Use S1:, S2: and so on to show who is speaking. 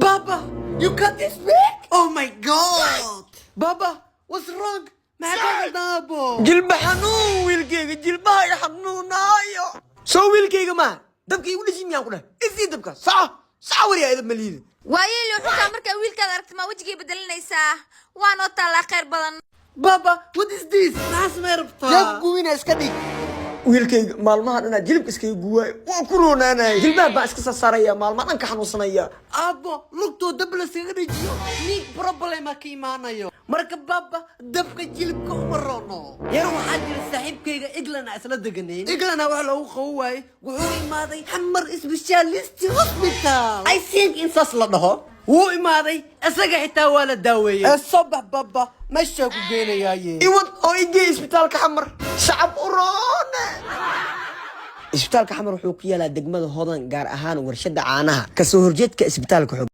S1: Baba, you cut this big? Oh my God! Baba, what's wrong? Maxaa ka qaldan, abo?
S2: Jilba xanuun, wiilkayga, jilbaha i xanuunaayo. Soo wiilkayga maa dabka igu dhisi miyaan ku dhahay? Isii dabka, soco, soco, wariyaa idab maliida.
S3: Waayeeli, xuntaa, markaa wiilkaad aragti maa wejigay bedelinaysaa? Waa noo taallaa, khayr badan.
S1: Baba, what is this? Maxaa samey rabtaa?
S2: Yaa ku guwina, iska dhig. Wiilkayga, maalmaha dhanaa jilibka iskaga guwaayo, waa ku roonaanaya. Jilbaha baan iska sasaaraya, maalmaha dhan ka xanuunsanaya.
S1: Abo, lugtoo dab laskaga dhejiyo, nig problema ka imaanayo. Marka baba, dabka jilibka uma roono. Yar waxaa jira saaxiibkayga Eglana isla deganayn. Eglana wax loogu qabo waaye, wuxuu imaaday Xamar Specialist Hospital. I think in saas la dhaho. Wuu imaaday, isaga xitaa waa la daaweeyey. Ee soo bax baba, meeshaa ku geenayaaye.
S2: Iwad oo igey isbitaalka Xamar, shacab u roone. Isbitaalka Xamar wuxuu ku yaalaa degmada Hodan, gaar ahaan Warshada Caanaha, kasoo horjeedka isbitaalka Xog.